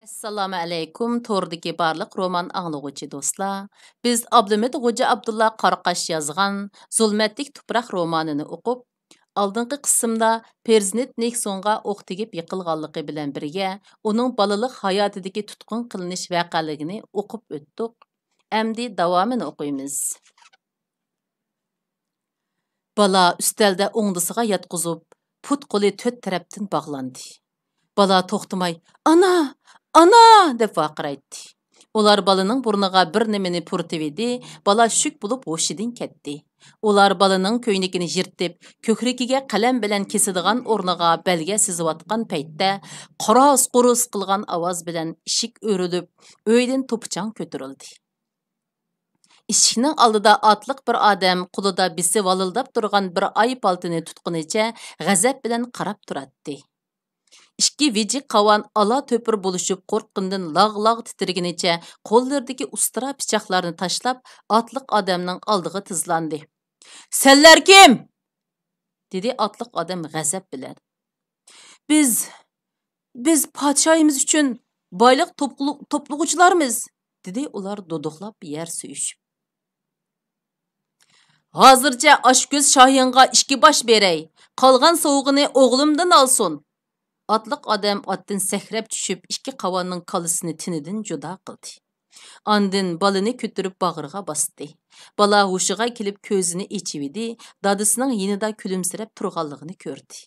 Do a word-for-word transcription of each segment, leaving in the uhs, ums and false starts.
ئەسسالامۇ ئەلەيكۇم، توردىكى بارلىق رومان ئاڭلىغۇچى دوستلار. بىز ئابلىمىت غوجا ئابدۇللا قاراقاش يازغان زۇلمەتلىك تۇپراق رومانىنى ئوقۇپ، ئالدىنقى قىسىمدا پىرزىنت نىكسونغا ئوق تېگىپ يىقىلغانلىقى بىلەن بىرگە، ئۇنىڭ بالىلىق ھاياتىدىكى تۇتقۇن قىلىنىش ۋەقەلىرىنى ئوقۇپ ئۆتتۇق. ئەمدى داۋامىنى ئوقۇيمىز. بالا ئۈستەلدە ئوڭدىسىغا ياتقۇزۇپ، پۇت-قولى تۆت تەرەپتىن باغلاندى. بالا توختىماي، «ئانا! ئانا!» دەپ ۋارقىرايتتى. ئۇلار بالىنىڭ بۇرنىغا بىر نېمىنى پۇرىتىۋىدى، بالا شۈك بولۇپ ھوشىدىن كەتتى. ئۇلار بالىنىڭ كۆينىكىنى يىرتىپ، كۆكرىكىگە قەلەم بىلەن كېسىدىغان ئورنىغا بەلگە سىزىۋاتقان پەيتتە، قاراس-قۇرۇس قىلغان ئاۋاز بىلەن ئىشىك ئۆرۈلۈپ، ئۆيدىن توپا-چاڭ كۆتۈرۈلدى. ئىشىكنىڭ ئالدىدا ئاتلىق بىر ئادەم قولىدا بېسى ۋالىلداپ تۇرغان بىر ئاي پالتىنى تۇتقىنىچە غەزەپ بىلەن قاراپ تۇراتتى. ئىككى ۋىجىك قاۋان ئالا-تۆپۈر بولۇشۇپ قورققىنىدىن لاغ-لاغ تىترىگىنىچە قوللىرىدىكى ئۇستىرا پىچاقلارنى تاشلاپ ئاتلىق ئادەمنىڭ ئالدىغا تىزلاندى. «سەنلەر كىم؟» دېدى ئاتلىق ئادەم غەزەپ بىلەن. «بىز، بىز پادىشاھىمىز ئۈچۈن بايلىق توپلۇ-، توپلىغۇچىلارمىز!» دېدى ئۇلار دۇدۇقلاپ يەر سۆيۈشۈپ. «ھازىرچە ئاچكۆز شاھىڭغا ئىككى باش بېرەي، قالغان سوۋغىنى ئوغلۇمدىن ئالسۇن!» ئاتلىق ئادەم ئاتتىن سەكرەپ چۈشۈپ، ئىككى قاۋاننىڭ كاللىسىنى تېنىدىن جۇدا قىلدى. ئاندىن بالىنى كۆتۈرۈپ باغرىغا باستى. بالا ھوشىغا كېلىپ كۆزىنى ئېچىۋىدى، دادىسىنىڭ يېنىدا كۈلۈمسىرەپ تۇرغانلىقىنى كۆردى.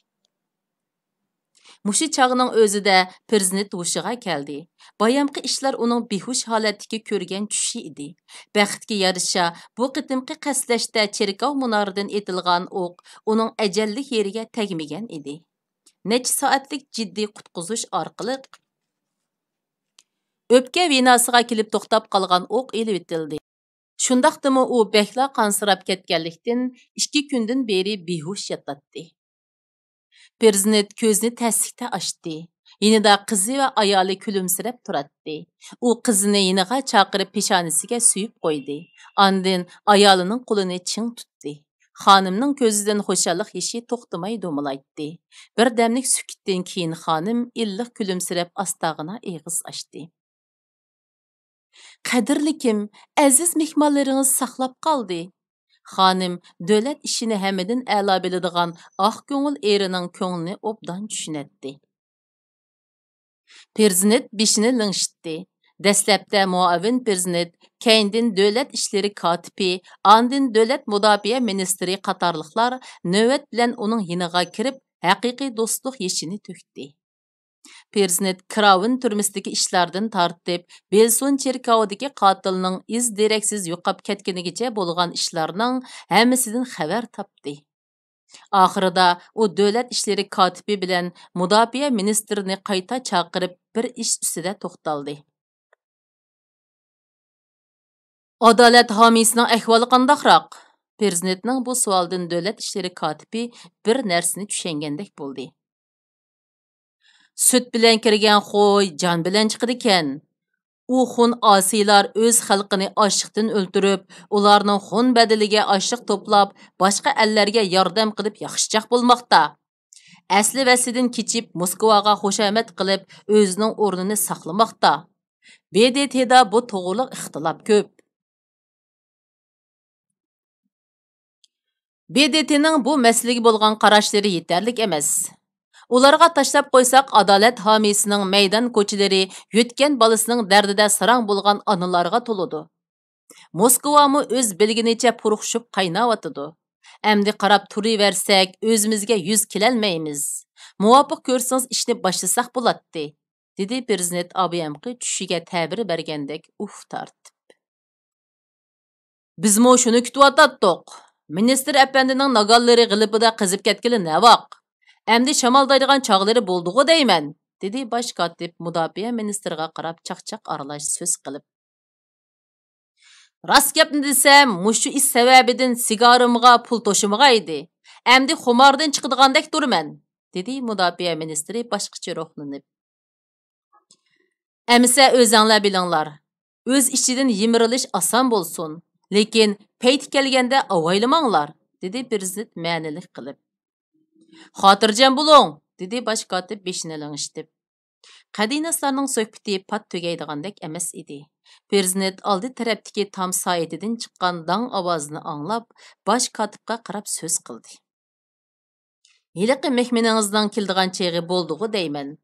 مۇشۇ چاغنىڭ ئۆزىدە پىرزىنت ھوشىغا كەلدى. بايامقى ئىشلار ئۇنىڭ بىھوش ھالەتتىكى كۆرگەن چۈشى ئىدى. بەختكە يارىشا، بۇ قېتىمقى قەستلەشتە چېركاۋ مۇنارىدىن ئېتىلغان ئوق ئۇنىڭ ئەجەللىك يېرىگە تەگمىگەن ئىدى. نەچچە سائەتلىك جىددىي قۇتقۇزۇش ئارقىلىق ئۆپكە ۋېناسىغا كېلىپ توختاپ قالغان ئوق ئېلىۋېتىلدى. شۇنداقتىمۇ ئۇ بەكلا قانسىراپ كەتكەنلىكتىن، ئىككى كۈندىن بېرى بىھوش ياتاتتى. پىرزىنت كۆزىنى تەسلىكتە ئاچتى. يېنىدا قىزى ۋە ئايالى كۈلۈمسىرەپ تۇراتتى. ئۇ قىزىنى يېنىغا چاقىرىپ، پېشانىسىگە سۆيۈپ قويدى. ئاندىن ئايالىنىڭ قولىنى چىڭ تۇتتى. خانىمنىڭ كۆزىدىن خۇشاللىق يېشى توختىماي دومىلايتتى. بىر دەملىك سۈكۈتتىن كېيىن خانىم ئىللىق كۈلۈمسىرەپ، ئاستاغىنا ئېغىز ئاچتى. «قەدىرلىكىم، ئەزىز مېھمانلىرىڭىز ساقلاپ قالدى.» خانىم دۆلەت ئىشىنى ھەممىدىن ئەلا بىلىدىغان ئاق كۆڭۈل ئېرىنىڭ كۆڭلىنى ئوبدان چۈشىنەتتى. پىرزىنت بېشىنى لىڭشىتتى. دەسلەپتە مۇئاۋىن پىرزىنت، كەينىدىن دۆلەت ئىشلىرى كاتىپى، ئاندىن دۆلەت مۇداپىئە مىنىستىرى قاتارلىقلار نۆۋەت بىلەن ئۇنىڭ يېنىغا كىرىپ، ھەقىقىي دوستلۇق يېشىنى تۆكتى. پىرزىنت كراۋېن تۈرمىسىدىكى ئىشلاردىن تارتىپ، بىلسون چېركاۋىدىكى قاتىلنىڭ ئىز دېرەكسىز يوقاپ كەتكىنىگىچە بولغان ئىشلارنىڭ ھەممىسىدىن خەۋەر تاپتى. ئاخىرىدا ئۇ دۆلەت ئىشلىرى كاتىپى بىلەن مۇداپىئە مىنىستىرىنى قايتا چاقىرىپ، بىر ئىش ئۈستىدە توختالدى. «ئادالەت ھامىيسىنىڭ ئەھۋالى قانداقراق؟» پىرزىنتنىڭ بۇ سوئالىدىن دۆلەت ئىشلىرى كاتىپى بىر نەرسىنى چۈشەنگەندەك بولدى. «سۈت بىلەن كىرگەن خوي جان بىلەن چىقىدىكەن. ئۇ خۇن ئاسىيلار ئۆز خەلقىنى ئاچلىقتىن ئۆلتۈرۈپ، ئۇلارنىڭ خۇن بەدىلىگە ئاشلىق توپلاپ، باشقا ئەللەرگە ياردەم قىلىپ ياخشىچاق بولماقتا. ئەسلى ۋەسلىدىن كېچىپ، موسكۋاغا خۇشامەت قىلىپ، ئۆزىنىڭ ئورنىنى ساقلىماقتا. ب د ت دا بۇ توغرىلىق ئىختىلاپ كۆپ.» ب د ت نىڭ بۇ مەسىلىگە بولغان قاراشلىرى يېتەرلىك ئەمەس. ئۇلارغا تاشلاپ قويساق، ئادالەت ھامىيسىنىڭ مەيدان كوچىلىرى يۆتكەن بالىسىنىڭ دەردىدە ساراڭ بولغان ئانىلارغا تولىدۇ. موسكۋامۇ ئۆز بىلگىنىچە پۇرخۇشۇپ قايناۋاتىدۇ. ئەمدى قاراپ تۇرۇۋەرسەك، ئۆزىمىزگە يۈز كېلەلمەيمىز. مۇۋاپىق كۆرسىڭىز، ئىشنى باشلىساق بولاتتى، دېدى پىرزىنت ئابىيامقى چۈشىگە تەبىر بەرگەندەك ئۇھ تارتىپ. بىزمۇ شۇنى كۈتۈۋاتاتتۇق. مىنىستىر ئەپەندىنىڭ ناگانلىرى غىلىپىدا قېزىپ كەتكىلى نەۋاق؟ ئەمدى شامالدايدىغان چاغلىرى بولدىغۇ دەيمەن، دېدى باش كاتىپ مۇداپىئە مىنىستىرىغا قاراپ چاقچاق ئارىلاش سۆز قىلىپ. راست گەپنى دېسەم، مۇشۇ ئىش سەۋەبىدىن سىگارىمغا پۇل توشۇمىغان ئىدى. ئەمدى خۇماردىن چىقىدىغاندەك تۇرىمەن، دېدى مۇداپىئە مىنىستىرى باشقىچە روھلىنىپ. ئەمىسە ئۆزەڭلار بىلىڭلار، ئۆز ئىچىدىن يىمىرىلىش ئاسان بولسۇن، لېكىن پەيتى كەلگەندە ئاۋايلىماڭلار، دېدى پىرزىنت مەنىلىك قىلىپ. خاتىرجەم بولۇڭ، دېدى باش كاتىپ بېشىنى لىڭشىتىپ. قەدىناسلارنىڭ سۆھبىتى پات تۈگەيدىغاندەك ئەمەس ئىدى. پىرزىنت ئالدى تەرەپتىكى تام سائىتىدىن چىققان داڭ ئاۋازىنى ئاڭلاپ، باش كاتىپقا قاراپ سۆز قىلدى. ھېلىقى مېھمىنىڭىزنىڭ كېلىدىغان چېغى بولدىغۇ دەيمەن.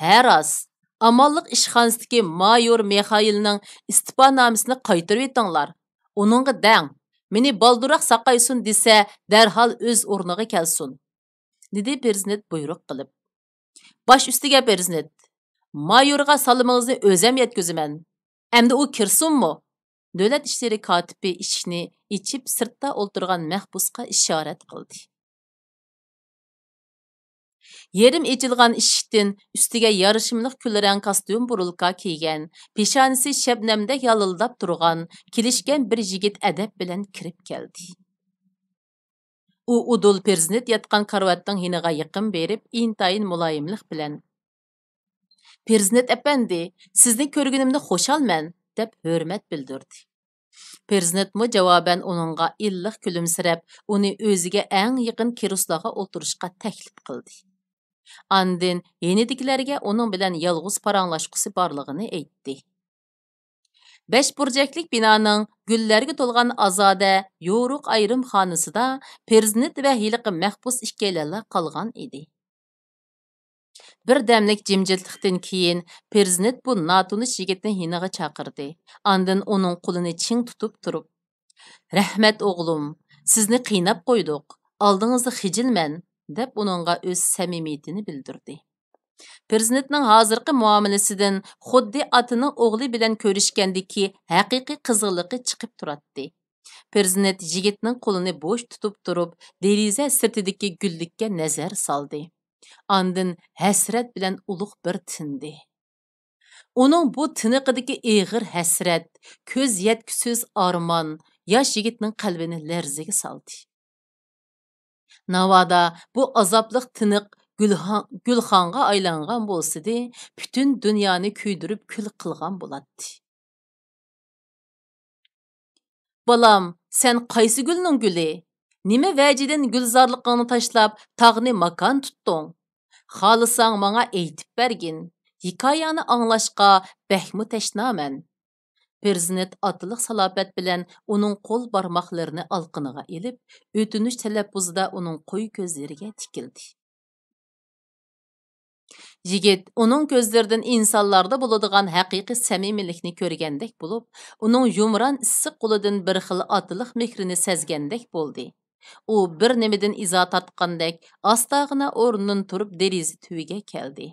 ھە، راست. ئامانلىق ئىشخانىسىدىكى مايور مىخائىلنىڭ ئىستېپانامىسىنى قايتۇرۇۋېتىڭلار. ئۇنىڭغا دەڭ، مېنى بالدۇرراق ساقايسۇن دېسە، دەرھال ئۆز ئورنىغا كەلسۇن، دېدى پىرزىنت بۇيرۇق قىلىپ. باش ئۈستىگە پىرزىنت، مايورغا سالىمىڭىزنى ئۆزەم يەتكۈزىمەن. ئەمدى ئۇ كىرسۇنمۇ؟ دۆلەت ئىشلىرى كاتىپى ئىشىكنى ئېچىپ، سىرتتا ئولتۇرغان مەھبۇسقا ئىشارەت قىلدى. يېرىم ئېچىلغان ئىشىكتىن ئۈستىگە يارىشىملىق كۈلرەڭ كاستيۇم بۇرۇلكا كىيگەن، پېشانىسى شەبنەمدەك يالىلداپ تۇرغان، كېلىشكەن بىر يىگىت ئەدەپ بىلەن كىرىپ كەلدى. ئۇ ئۇدۇل پىرزىنت ياتقان كارىۋاتنىڭ يېنىغا يېقىن بېرىپ، ئىنتايىن مۇلايىملىق بىلەن، «پىرزىنت ئەپەندى، سىزنى كۆرگىنىمدە خۇشالمەن» دەپ ھۆرمەت بىلدۈردى. پىرزىنتمۇ جاۋابەن ئۇنىڭغا ئىللىق كۈلۈمسىرەپ، ئۇنى ئۆزىگە ئەڭ يېقىن كرېسلوغا ئولتۇرۇشقا تەكلىپ قىلدى. ئاندىن يېنىدىكىلەرگە ئۇنىڭ بىلەن يالغۇز پاراڭلاشقۇسى بارلىقىنى ئېيتتى. بەش بۇرجەكلىك بىنانىڭ گۈللەرگە تولغان ئازادە يورۇق ئايرىمخانىسىدا پىرزىنت ۋە ھېلىقى مەھبۇس ئىككىيلەنلا قالغان ئىدى. بىر دەملىك جىمجىتلىقتىن كېيىن، پىرزىنت بۇ ناتونۇش يىگىتنى يېنىغا چاقىردى. ئاندىن ئۇنىڭ قولىنى چىڭ تۇتۇپ تۇرۇپ، «رەھمەت، ئوغلۇم، سىزنى قىيناپ قويدۇق، ئالدىڭىزدا خىجىلمەن» دەپ، ئۇنىڭغا ئۆز سەمىمىيىتىنى بىلدۈردى. پىرزىنتنىڭ ھازىرقى مۇئامىلىسىدىن خۇددى ئاتىنىڭ ئوغلى بىلەن كۆرۈشكەندىكى ھەقىقىي قىزغىنلىقى چىقىپ تۇراتتى. پىرزىنت يىگىتنىڭ قولىنى بوش تۇتۇپ تۇرۇپ، دېرىزە سىرتىدىكى گۈللۈككە نەزەر سالدى. ئاندىن ھەسرەت بىلەن ئۇلۇغ بىر تىندى. ئۇنىڭ بۇ تىنىقىدىكى ئېغىر ھەسرەت، كۆز يەتكۈسىز ئارمان ياش يىگىتنىڭ قەلبىنى لەرزىگە سالدى. ناۋادا بۇ ئازابلىق تىنىق گۈلخان-، گۈلخانغا ئايلانغان بولسىدى، پۈتۈن دۇنيانى كۆيدۈرۈپ كۈل قىلغان بولاتتى. «بالام، سەن قايسى گۈلنىڭ گۈلى؟ نېمە ۋەجىدىن گۈلزارلىقىڭنى تاشلاپ، تاغنى ماكان تۇتتۇڭ؟ خالىساڭ، ماڭا ئېيتىپ بەرگىن. ھېكايەڭنى ئاڭلاشقا بەكمۇ تەشنامەن.» پىرزىنت ئاتىلىق سالاپەت بىلەن ئۇنىڭ قول بارماقلىرىنى ئالىقىنىغا ئېلىپ، ئۆتۈنۈش تەلەپپۇزىدا ئۇنىڭ قويۇ كۆزلىرىگە تىكىلدى. يىگىت ئۇنىڭ كۆزلىرىدىن ئىنسانلاردا بولىدىغان ھەقىقىي سەمىمىيلىكنى كۆرگەندەك بولۇپ، ئۇنىڭ يۇمران ئىسسىق قولىدىن بىر خىل ئاتىلىق مېھرىنى سەزگەندەك بولدى. ئۇ بىر نېمىدىن ئىزا تارتقاندەك ئاستاغىنا ئورنىدىن تۇرۇپ دېرىزە تۈۋىگە كەلدى.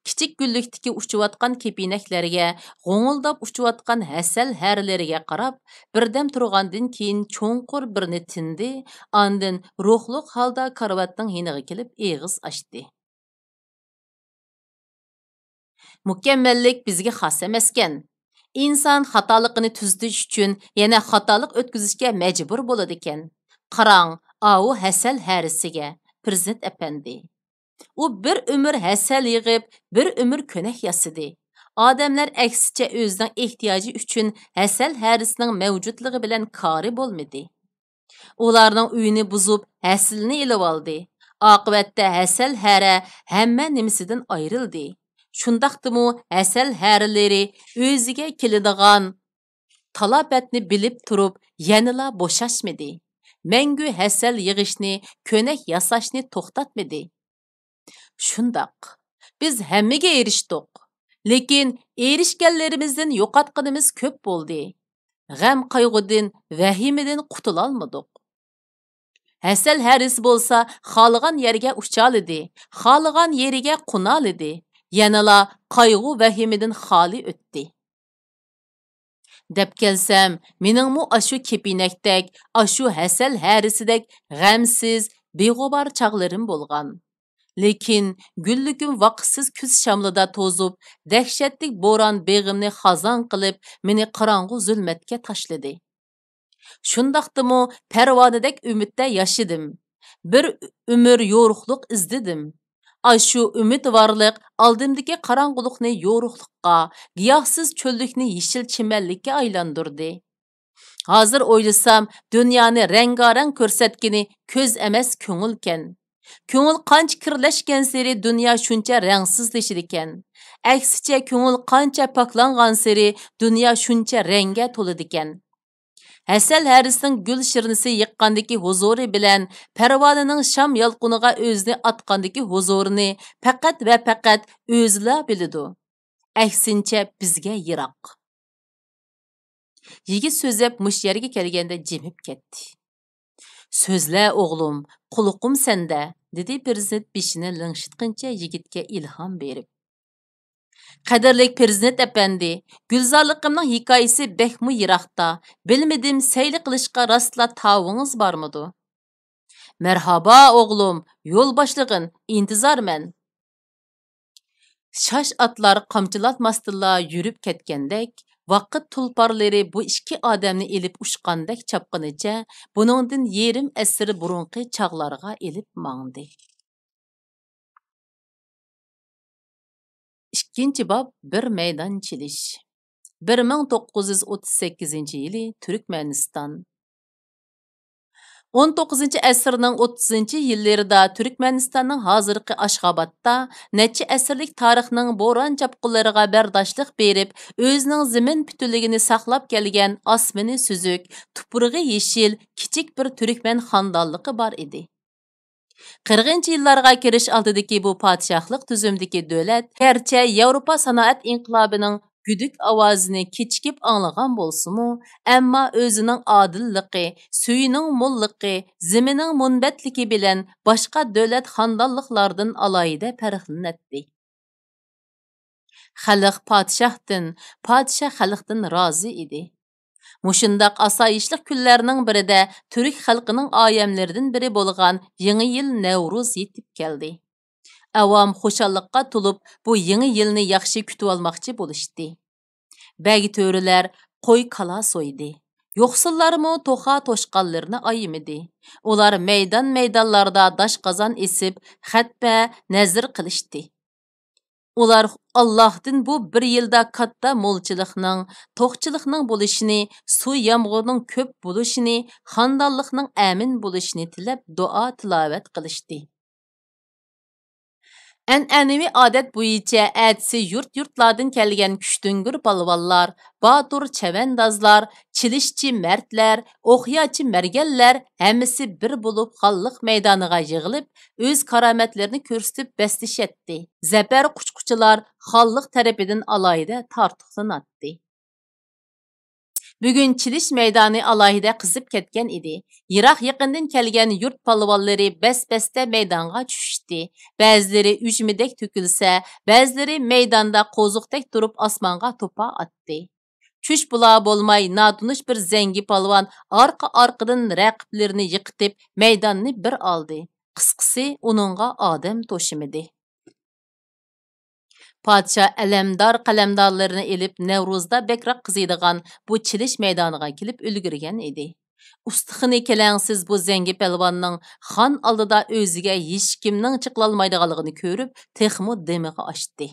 كىچىك گۈللۈكتىكى ئۇچۇۋاتقان كېپىنەكلەرگە، غوڭۇلداپ ئۇچۇۋاتقان ھەسەل ھەرىلىرىگە قاراپ، بىردەم تۇرغاندىن كېيىن چوڭقۇر بىرنى تىندى، ئاندىن روھلۇق ھالدا كارىۋاتنىڭ يېنىغا كېلىپ ئېغىز ئاچتى. مۇكەممەللىك بىزگە خاس ئەمەسكەن. ئىنسان خاتالىقىنى تۈزىتىش ئۈچۈن يەنە خاتالىق ئۆتكۈزۈشكە مەجبۇر بولىدىكەن. قاراڭ، ئاۋۇ ھەسەل ھەرىسىگە، پىرزىنت ئەپەندى. ئۇ بىر ئۆمۈر ھەسەل يىغىپ، بىر ئۆمۈر كۆنەك ياسىدى. ئادەملەر ئەكسىچە ئۆزىنىڭ ئېھتىياجى ئۈچۈن ھەسەل ھەرىسىنىڭ مەۋجۇتلۇقى بىلەن كارى بولمىدى. ئۇلارنىڭ ئۆيىنى بۇزۇپ، ھەسىلىنى ئېلىۋالدى. ئاقىۋەتتە ھەسەل ھەرە ھەممە نېمىسىدىن ئايرىلدى. شۇنداقتىمۇ ھەسەل ھەرىلىرى ئۆزىگە كېلىدىغان تالاپەتنى بىلىپ تۇرۇپ، يەنىلا بوشاشمىدى. مەڭگۈ ھەسەل يىغىشنى، كۆنەك ياساشنى توختاتمىدى. شۇنداق، بىز ھەممىگە ئېرىشتۇق، لېكىن ئېرىشكەنلىرىمىزدىن يوقاتقىنىمىز كۆپ بولدى. غەم-قايغۇدىن، ۋەھىمىدىن قۇتۇلالمىدۇق. ھەسەل ھەرىسى بولسا خالىغان يەرگە ئۇچالىدى، خالىغان يېرىگە قونالىدى، يەنىلا قايغۇ-ۋەھىمىدىن خالىي ئۆتتى. دەپ كەلسەم، مېنىڭمۇ ئاشۇ كېپىنەكتەك، ئاشۇ ھەسەل ھەرىسىدەك غەمسىز، بىغۇبار چاغلىرىم بولغان. لېكىن گۈللۈكۈم ۋاقىتسىز كۈز شامىلىدا توزۇپ، دەھشەتلىك بوران بېغىمنى خازان قىلىپ، مېنى قاراڭغۇ زۇلمەتكە تاشلىدى. شۇنداقتىمۇ پەرۋانىدەك ئۈمىدتە ياشىدىم. بىر ئۆمۈر يورۇقلۇق ئىزدىدىم. ئاشۇ ئۈمىدۋارلىق ئالدىمدىكى قاراڭغۇلۇقنى يورۇقلۇققا، گىياھسىز چۆللۈكنى يېشىل چىمەنلىككە ئايلاندۇردى. ھازىر ئويلىسام، دۇنيانى رەڭگارەڭ كۆرسەتكىنى كۆز ئەمەس، كۆڭۈلكەن. كۆڭۈل قانچە كىرلەشكەنسېرى دۇنيا شۇنچە رەڭسىزلىشىدىكەن. ئەكسىچە، كۆڭۈل قانچە پاكلانغانسېرى دۇنيا شۇنچە رەڭگە تولىدىكەن. ھەسەل ھەرىسىنىڭ گۈل شىرنىسى يېققاندىكى ھۇزۇرى بىلەن پەرۋانىنىڭ شام يالقۇنىغا ئۆزىنى ئاتقاندىكى ھۇزۇرىنى پەقەت ۋە پەقەت ئۆزىلا بىلىدۇ. ئەكسىنچە، بىزگە يىراق. يىگىت سۆزلەپ مۇشۇ يەرگە كەلگەندە جىمىپ كەتتى. «سۆزلە، ئوغلۇم، قۇلىقىم سەندە»، دېدى پىرېزىدېنت بېشىنى لىڭشىتقىنچە يىگىتكە ئىلھام بېرىپ. «قەدىرلىك پىرېزىدېنت ئەپەندى، گۈلزارلىقىمنىڭ ھېكايىسى بەكمۇ يىراقتا، بىلمىدىم، سەيلە قىلىشقا راستلا تاۋىڭىز بارمىدۇ؟» «مەرھابا، ئوغلۇم، يول باشلىغىن، ئىنتىزارمەن.» شاش ئاتلار قامچىلاتماستىنلا يۈرۈپ كەتكەندەك، ۋاقىت تۇلپارلىرى بۇ ئىككى ئادەمنى ئېلىپ ئۇچقاندەك چاپقىنىچە بۇنىڭدىن يېرىم ئەسىر بۇرۇنقى چاغلارغا ئېلىپ ماڭدى. ئىككىنچى باب، بىر مەيدان چېلىش. بىر مىڭ توققۇز يۈز ئوتتۇز سەككىزىنچى يىلى تۈركمەنىستان. ئون توققۇزىنچى ئەسىرنىڭ ئوتتۇزىنچى يىللىرىدا تۈركمەنىستاننىڭ ھازىرقى ئاشخابادتا نەچچە ئەسىرلىك تارىخنىڭ بوران چاپقۇنلىرىغا بەرداشلىق بېرىپ، ئۆزىنىڭ زېمىن پۈتۈنلۈكىنى ساقلاپ كەلگەن ئاسمىنى سۈزۈك، تۇپرىقى يېشىل، كىچىك بىر تۈركمەن خانىدانلىقى بار ئىدى. قىرىقىنچى يىللارغا كىرىش ئالدىدىكى بۇ پادىشاھلىق تۈزۈمدىكى دۆلەت گەرچە ياۋروپا سانائەت ئىنقىلابىنىڭ گۈدۈك ئاۋازىنى كېچىكىپ ئاڭلىغان بولسىمۇ، ئەمما ئۆزىنىڭ ئادىللىقى، سۈيىنىڭ موللۇقى، زېمىنىنىڭ مۇنبەتلىكى بىلەن باشقا دۆلەت خانىدانلىقلاردىن ئالاھىدە پەرقلىنەتتى. خەلق پادىشاھتىن، پادىشاھ خەلقتىن رازى ئىدى. مۇشۇنداق ئاسايىشلىق كۈنلەرنىڭ بىرىدە تۈرك خەلقىنىڭ ئايەملىرىدىن بىرى بولغان يېڭى يىل نەۋرۇز يېتىپ كەلدى. ئاۋام خۇشاللىققا تولۇپ، بۇ يېڭى يىلنى ياخشى كۈتۈۋالماقچى بولۇشتى. بەگ تۆرىلەر قوي كالا سويدى. يوقسۇللارمۇ توخۇ توشقانلىرىنى ئايىمىدى. ئۇلار مەيدان-مەيدانلاردا داش قازان ئېسىپ، خەتمە، نەزىر قىلىشتى. ئۇلار ئاللاھتىن بۇ بىر يىلدا كاتتا مولچىلىقنىڭ، توقچىلىقنىڭ بولۇشىنى، سۇ يامغۇرنىڭ كۆپ بولۇشىنى، خانىدانلىقنىڭ ئەمىن بولۇشىنى تىلەپ دۇئا تىلاۋەت قىلىشتى. ئەنئەنىۋى ئادەت بويىچە ئەتىسى يۇرت-يۇرتلاردىن كەلگەن كۈچتۈڭگۈر پالۋانلار، باتۇر چەۋەندازلار، چېلىشچى مەردلەر، ئوقياچى مەرگەنلەر ھەممىسى بىر بولۇپ خانلىق مەيدانىغا يىغىلىپ، ئۆز كارامەتلىرىنى كۆرسىتىپ بەسلىشەتتى. زەپەر قۇچقۇچىلار خانلىق تەرىپىدىن ئالاھىدە تارتۇقلىناتتى. بۈگۈن چېلىش مەيدانى ئالاھىدە قىزىپ كەتكەن ئىدى. يىراق-يېقىندىن كەلگەن يۇرت پالۋانلىرى بەس-بەستە مەيدانغا چۈشۈشتى. بەزىلىرى ئۈجمىدەك تۆكۈلسە، بەزىلىرى مەيداندا قوزۇقتەك تۇرۇپ ئاسمانغا توپا ئاتتى. چۈش بولا بولماي ناتونۇش بىر زەڭگى پالۋان ئارقا-ئارقىدىن رەقىبلىرىنى يىقىتىپ، مەيداننى بىر ئالدى. قىسقىسى، ئۇنىڭغا ئادەم توشىمىدى. پادىشاھ ئەلەمدار قەلەمدارلىرىنى ئېلىپ، نەۋرۇزدا بەكرەك قىزىيدىغان بۇ چېلىش مەيدانىغا كېلىپ ئۈلگۈرگەن ئىدى. ئۇستىخىنى كېلەڭسىز بۇ زەڭگى پەلۋاننىڭ خان ئالدىدا ئۆزىگە ھېچكىمنىڭ چىقىلالمايدىغانلىقىنى كۆرۈپ، تېخىمۇ دىمىقى ئاشتى.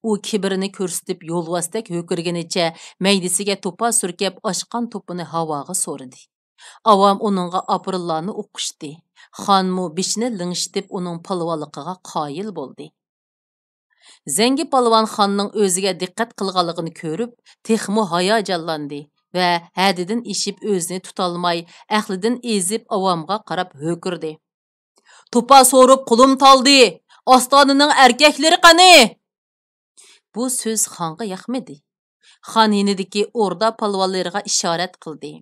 ئۇ كىبىرىنى كۆرسىتىپ، يولۋاستەك ھۆكۈرگىنىچە مەيدىسىگە توپا سۈركەپ، ئاچقان توپىنى ھاۋاغا سورىدى. ئاۋام ئۇنىڭغا ئاپىرىنلارنى ئوقۇشتى. خانمۇ بېشىنى لىڭشىتىپ، ئۇنىڭ پالۋانلىقىغا قايىل بولدى. زەڭگى پالۋان خاننىڭ ئۆزىگە دىققەت قىلغانلىقىنى كۆرۈپ، تېخىمۇ ھاياجانلاندى ۋە ھەددىدىن ئېشىپ ئۆزىنى تۇتالماي، ئەقلىدىن ئېزىپ، ئاۋامغا قاراپ ھۆكۈردى. «توپا سورۇپ قولۇم تالدى! ئاستانىنىڭ ئەركەكلىرى قېنى؟» بۇ سۆز خانغا ياقمىدى. خان يېنىدىكى ئوردا پالۋانلىرىغا ئىشارەت قىلدى.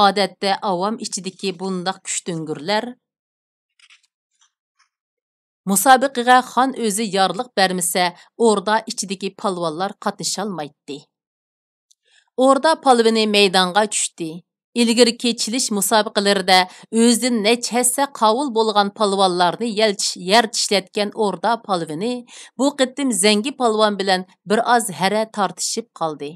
ئادەتتە ئاۋام ئىچىدىكى بۇنداق كۈچتۈڭگۈرلەر مۇسابىقىگە خان ئۆزى يارلىق بەرمىسە، ئوردا ئىچىدىكى پالۋانلار قاتنىشالمايتتى. ئوردا پالۋىنى مەيدانغا چۈشتى. ئىلگىرىكى چېلىش مۇسابىقىلىرىدە ئۆزىدىن نەچچە ھەسسە قاۋۇل بولغان پالۋانلارنى يەلچىش-، يەر چىشلەتكەن ئوردا پالۋىنى بۇ قېتىم زەڭگى پالۋان بىلەن بىر ئاز ھەرە تارتىشىپ قالدى.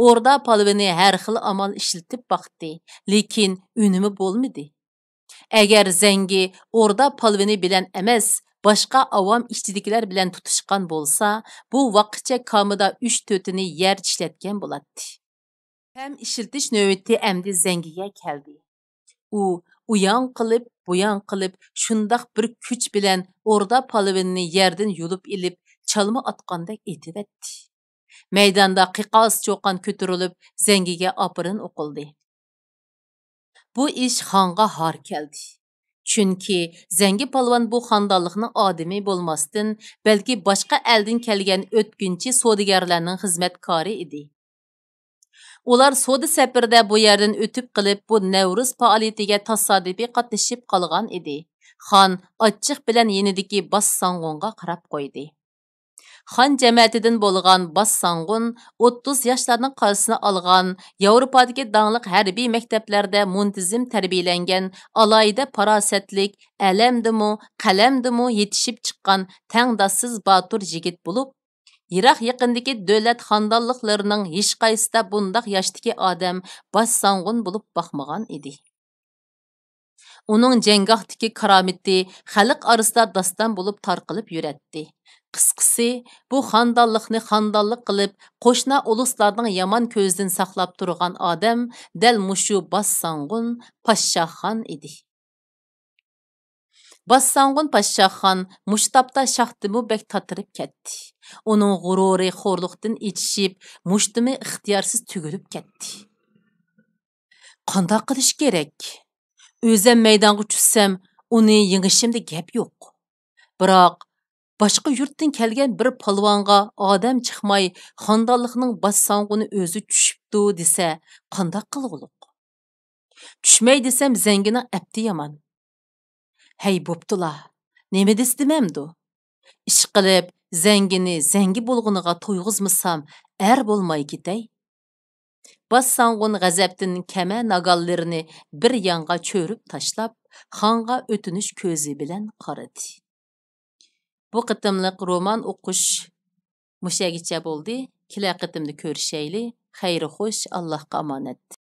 ئوردا پالۋىنى ھەر خىل ئامال ئىشلىتىپ باقتى، لېكىن ئۈنۈمى بولمىدى. ئەگەر زەڭگى ئوردا پالۋىنى بىلەن ئەمەس، باشقا ئاۋام ئىچىدىكىلەر بىلەن تۇتۇشقان بولسا، بۇ ۋاققىچە كامىدا ئۈچ-تۆتىنى يەر چىشلەتكەن بولاتتى. پەم ئىشلىتىش نۆۋىتى ئەمدى زەڭگىگە كەلدى. ئۇ ئۇيان قىلىپ، بۇيان قىلىپ، شۇنداق بىر كۈچ بىلەن ئوردا پالۋىنىنى يەردىن يۇلۇپ ئېلىپ، چالما ئاتقاندەك ئېتىۋەتتى. مەيداندا قىقاس چۇقان كۆتۈرۈلۈپ، زەڭگىگە ئاپىرىن ئوقۇلدى. بۇ ئىش خانغا ھار كەلدى. چۈنكى زەڭگى پالۋان بۇ خاندانلىقنىڭ ئادىمى بولماستىن، بەلكى باشقا ئەلدىن كەلگەن ئۆتكۈنچى سودىگەرلەرنىڭ خىزمەتكارى ئىدى. ئۇلار سودا سەپىرىدە بۇ يەردىن ئۆتۈپ قېلىپ، بۇ نەۋرۇز پائالىيىتىگە تاسادىپىي قاتنىشىپ قالغان ئىدى. خان ئاچچىق بىلەن يېنىدىكى باس ساڭغۇنغا قاراپ قويدى. خان جەمەتىدىن بولغان باس ساڭغۇن ئوتتۇز ياشلارنىڭ قارىسىنى ئالغان، ياۋروپادىكى داڭلىق ھەربىي مەكتەپلەردە مۇنتىزىم تەربىيەلەنگەن، ئالاھىدە پاراسەتلىك، ئەلەمدىمۇ، قەلەمدىمۇ يېتىشىپ چىققان تەڭداشسىز باتۇر يىگىت بولۇپ، يىراق يېقىندىكى دۆلەت خاندانلىقلىرىنىڭ ھېچقايسىسىدا بۇنداق ياشتىكى ئادەم باش ساڭغۇن بولۇپ باقمىغان ئىدى. ئۇنىڭ جەڭگاھتىكى كارامىتى خەلق ئارىسىدا داستان بولۇپ تارقىلىپ يۈرەتتى. قىسقىسى، بۇ خاندانلىقنى خاندانلىق قىلىپ، قوشنا ئۇلۇسلارنىڭ يامان كۆزىدىن ساقلاپ تۇرغان ئادەم دەل مۇشۇ باش ساڭغۇن پاششاخان ئىدى. باش ساڭغۇن پاششاخان مۇشۇ تاپتا شاختىمۇ بەك تاتىرىپ كەتتى. ئۇنىڭ غۇرۇرى خورلۇقتىن ئېچىشىپ، مۇشتىمۇ ئىختىيارسىز تۈگۈلۈپ كەتتى. قانداق قىلىش كېرەك؟ ئۆزەم مەيدانغا چۈشسەم، ئۇنى يېڭىشىمدە گەپ يوق. بىراق، باشقا يۇرتتىن كەلگەن بىر پالۋانغا ئادەم چىقماي، خاندانلىقنىڭ باش ساڭغۇنى ئۆزى چۈشۈپتۇ دېسە، قانداق قىلغۇلۇق؟ چۈشمەي دېسەم، زەڭگىنىڭ ئەپتى يامان. ھەي، بوپتۇلا، نېمە دېسە دېمەمدۇ؟ ئىشقىلىپ، زەڭگىنى زەڭگى بولغىنىغا تويغۇزمىسام، ئەر بولماي كېتەي. باش ساڭغۇن غەزەپتىن كەمە ناگانلىرىنى بىر يانغا چۆرۈپ تاشلاپ، خانغا ئۆتۈنۈش كۆزى بىلەن قارىدى. بۇ قېتىملىق رومان ئوقۇش مۇشۇ يەرگىچە بولدى. كېلەر قېتىمدا كۆرۈشەيلى. خەير خوش، ئاللاھقا ئامانەت.